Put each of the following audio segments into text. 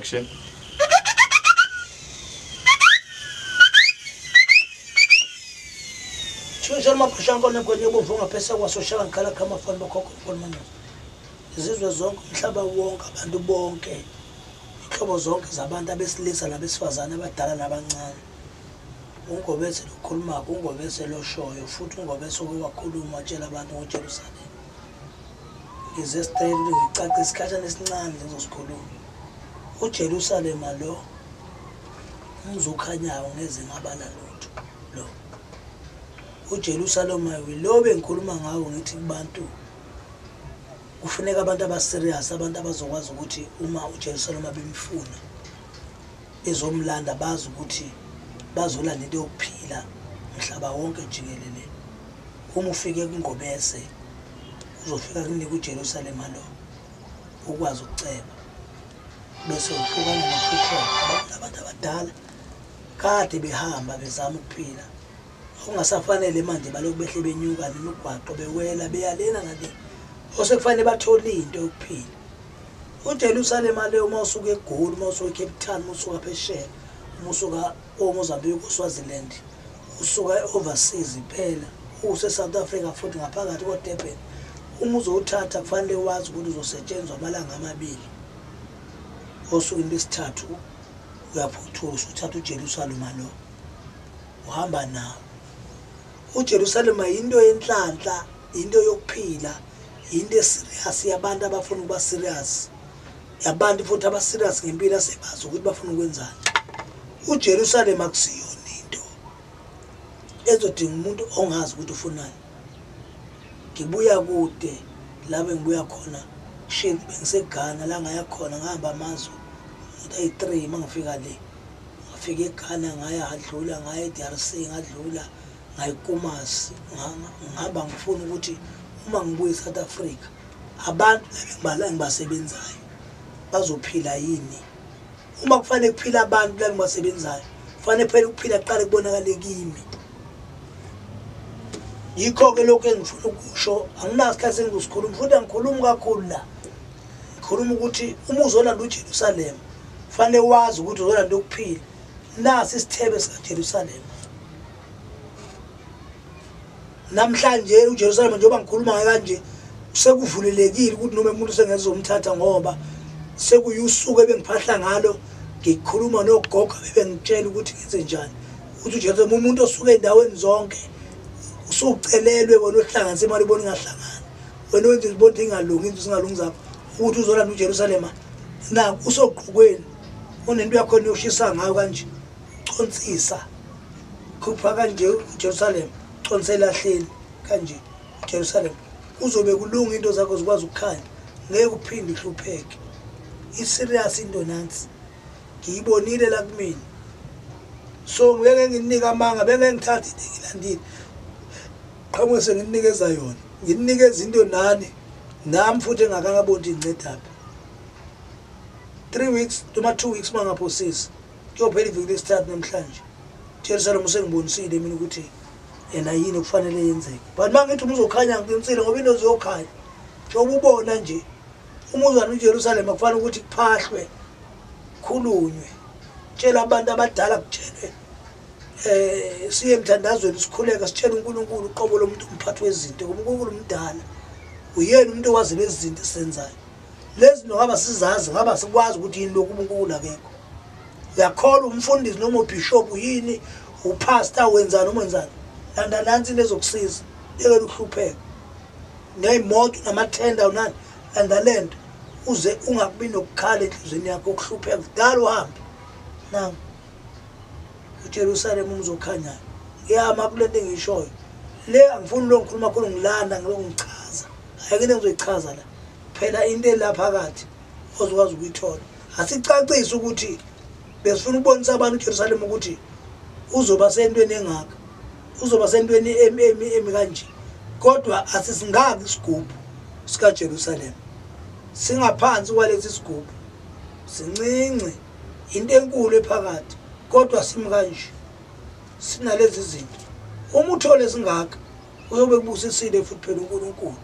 Action. Izizwe zonke, umhlaba wonke, abantu bonke, inhlobo zonke zabantu abesilisa nabesifazane, abadala nabancane. UNgobese lokhulumako, uNgobese loshoyo, futhi uNgobese oke wakhuluma watshela abantu ngoJerusalema. Ngize straight ngicacise isikhashana esincane ngizosikhuluma. UJerusalema lo umzi okhanyayo ngeze ngabala lutho lo. UJerusalema lo bengikhuluma ngawo ngithi kubantu kufuneka abantu abaserious, abantu abazokwazi ukuthi uma uJerusalema bemfuna bezomlanda bazi ukuthi bazolanda into yokuphila umhlaba wonke jikelele. Uma ufike kuNgobese uzofika kunika uJerusalema lo ukwazi ukuceba bese uhlukana nokuhlupheka. Abantu abadala kade behamba bezama ukuphila, okungasafanele manje balokhu behle benyuka nemigwaqo bewela beya lena nale, osekufanele bathole into yokuphila. uJerusalema le uma usuka eGoli, uma usuka eCape Town, uma usuka phesheya, uma usuka oMozambique, oSwaziland, usuka overseas phela use-South Africa futhi ngaphakathi koDurban, uma uzowuthatha kufanele wazi ukuthi uzosetshenzwa amalanga amabili. Osukwini lwesithathu uyaphuthuma usuthatha uJerusalema lo uhamba nawo. uJerusalema yinto yenhlanhla, into yokuphila, into eserious yabantu abafuna ukuba serious, yabantu futhi abaserious ngempilo asebazi ukuthi bafuna ukwenzani. uJerusalema akusiyona into ezodinga umuntu ongazi ukuthi ufunani. Ngibuya kude la bengibuya khona, shit bengiseGhana la ngaya khona, ngahamba amazwe ayi-3 mangifika le. Ngafika eGhana, ngaya ngadlula, ngaya e-DRC ngadlula, ngaya eKumasi, ngihamba ngifuna ukuthi uma ngibuya eSouth Africa abantu la engibasebenzayo bazophila yini. Uma kufanele kuphila abantu la engibasebenzayo, kufanele phela ukuphila kuqale kubonakale kimi. Yikho-ke lokhu engifuna ukusho, anginaso isikhathi engizosikhuluma futhi angikhulumi kakhulu la. Ngikhuluma ukuthi uma uzolanda uJerusalema kufanele wazi ukuthi uzolanda ukuphila. Nasi isithebe sikaJerusalema. Namhlanje uJerusalema njengoba ngikhuluma ngaye kanje sekuvulelekile ukuthi noma umuntu sengezomthatha, ngoba sekuyusuku ebengiphahla ngalo ngikhuluma nogogo bebengitshela ukuthi ngenze njani. Ukuthi uJerusalema umuntu osuka endaweni zonke usucelelwe wena ohlanganisa imali ubona ingahlangani, wena wenza izibonda ingalungi, into zingalungi zakho, ukuthi uzolanda uJerusalema naku usogqokweni unento yakho yoshisa ngayo kanje, uconsisa khupha kanje uJerusalema, uconse elahleni kanje uJerusalema, uzobe kulunga into zakho zikwazi ukukhanya, ngeke uphinde uhlupheke. I-serious into nansi ngiyibonile la kumina, so ngeke nginike amanga, bengeke ngithathe into engilandile qhamuke senginikeza yona, nginikeza into nani nami futhi engakangaboni incedaphi. 3 weeks noma 2 weeks mangaphosisi, kuyophela iviki lesithathu namhlanje. Jerusalem usengibonisile mina ukuthi yena yini kufanele yenzeke, but mangithi uma uzokhanya ngiqinisile ngoba into ziyokhanya njengoba ubona nje. Uma uzwana uJerusalem kufanele ukuthi kuphahlwe, khulunywe, tshela abantu abadala, kutshelwe siye emthandazweni sikhuleka sitshele uNkulunkulu uqobo lomuntu umphathi wezinto, ngoba uNkulunkulu umdala, uyena umuntu owazi lezi zinto esizenzayo. Lezi zinto ngaba sizazi, ngaba sikwazi ukuthi yini lokhu, uNkulunkulu akekho. Uyakholwa umfundisi noma ubishop yini, upastor wenzani noma wenzani, landa nansi into ezokusiza, yekela ukuhlupheka ney'moto namathenda unani, landa lento uze ungakubi nokukhala enhliziyweni yakho ukuhlupheka kudala uhambe. Nangu uJerusalema umzi okhanyayo. Ngiyama kule nto engiyishoyo le, angifuni lo ngikhuluma kakhulu, ngilanda ngilokhu ngichaza, ayikho into engizoyichaza la phela, into ela phakathi ozokwazi ukuyithola. Asicacise ukuthi besifuna ukubonisa abantu uJerusalema ukuthi uzoba sentweni engaka, uzoba sentweni emi kanje, kodwa asisingaki isigubhu sikaJerusalema, singaphansi kwalesi sigubhu, sincinci, into enkulu ephakathi, kodwa simi kanje, sinalezi zinto. Uma uthole singaka uyobe kubusisile futhi phela uNkulunkulu.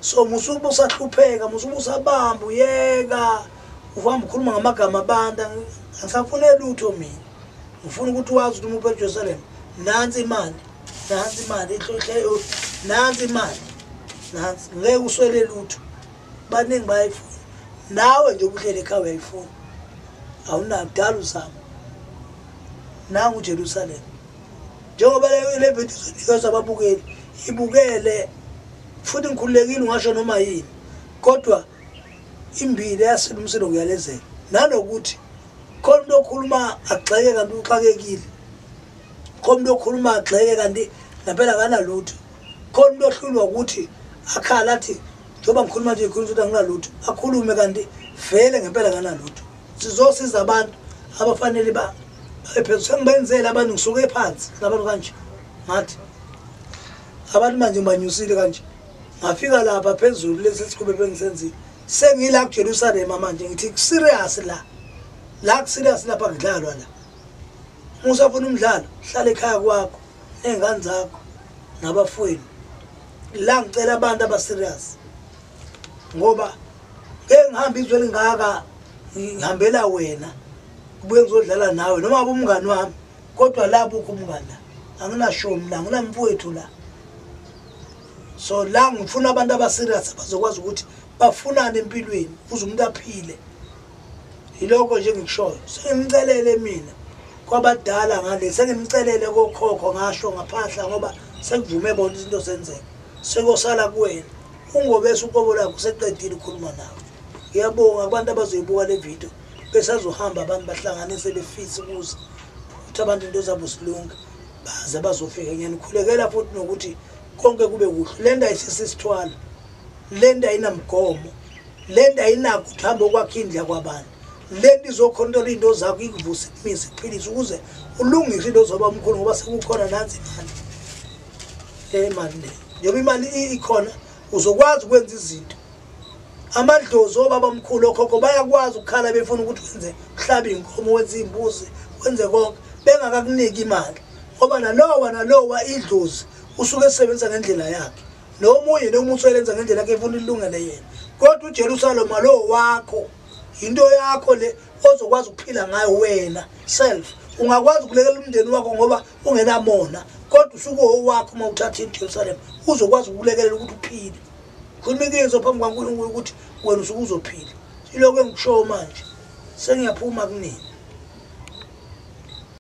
So musuke usahlupheka, musuke usabamba, uyeka Uhamba ukhuluma ngamagama abantu, angisafune lutho mina. Ngifuna ukuthi wazi ukuthi uma uphethe Jerusalem, nansi imali, nansi imali, ihlohle, nansi imali, nansi, ngeke uswele lutho. Baningi bayayifuna. Nawe nje ubuhleli ekhaya uyayifuna. Awunayo, kudala uzama. Nangu uJerusalem. Njengoba le video izonikezwa ababukeli, ibukele futhi ngikhululekile ungasho noma yini. Kodwa imbili eyasila umsilo kuyalezela. Nanokuthi khona umuntu okhuluma agxeke kanti uxakekile. Khona umuntu okhuluma agxeke kanti ngempela akanalutho. Khona umuntu ohlulwa ukuthi akhala athi njengoba ngikhuluma nje ngikhuluma ukuthi anginalutho, akhulume kanti vele ngempela akanalutho. Sizosiza abantu abafanele babe phezulu. Sengibenzele abantu, ngisuke phansi nabantu kanje. Ngathi abantu manje ngibanyusile kanje. Ngafika lapha phezulu lesi sikhube bengisenzile. Sengila kuJerusalem manje ngithi serious la. La serious lapha kudlalwa la. Uma usafuna umdlalo, hlala ekhaya kwakho nezingane zakho nabafowenu. La ngicela abantu aba serious. Ngoba ngeke ngihambe izwe elingaka ngihambela wena. Kubuye ngizodlala nawe noma ngabe umngani wami, kodwa la bukho umngani la. Anginashomi la, anginamfowethu la. So la ngifuna abantu aba serious abazokwazi ukuthi bafunane empilweni ukuze umuntu aphile. Yilokho nje engikushoyo. Sengimcelele mina kwabadala ngale, sengimcelele kokhokho ngasho ngaphahla ngoba sekuvume bona izinto zenzeka. Sekosala kuwena. Ungobese uqobo lakho seqedile ukukhuluma nawe. Ngiyabonga kubantu abazoyibuka le video. Besazohamba abantu bahlanganise befisa ukuze ukuthi abantu into zabo zilunge baze bazofika. Ngiyanikhulekela futhi nokuthi konke kube kuhle. Le nto ayisisithwalo, le nto ayinamgomo, le nto ayinakho ukuthi hambe okwakha indlu kwabantu. Le nto izokhontola iy'nto zakho, ikuvuse, ikumise, ikuphilise ukuze ulungise into zoba mkhulu ngoba sekukhona nansi imali. Le mali le. Njengoba imali ikhona uzokwazi ukwenza izinto. Amadlozi obaba omkhulu okhokho bayakwazi ukukhala befuna ukuthi wenze, uhlabe inkomo, wenze imbuzi, wenze konke bengakakuniki imali. Ngoba nalowa nalowa idlozi usuke esebenzisa ngendlela yakhe. Nomunye nomunye usebenza ngendlela yakhe efuna ilungele yena. Kodwa uJerusalem lo wakho, into yakho le ozokwazi ukuphila ngayo wena self. Ungakwazi ukulekelela umndeni wakho ngoba ungenamona, kodwa usuke owakho uma uthatha iJerusalem uzokwazi ukulekelela ukuthi uphile. Khuluma iqiniso phambi kwaNkulunkulu ukuthi wena usuke uzophila. Yilokho engikushoyo manje. Sengiyaphuma kunini.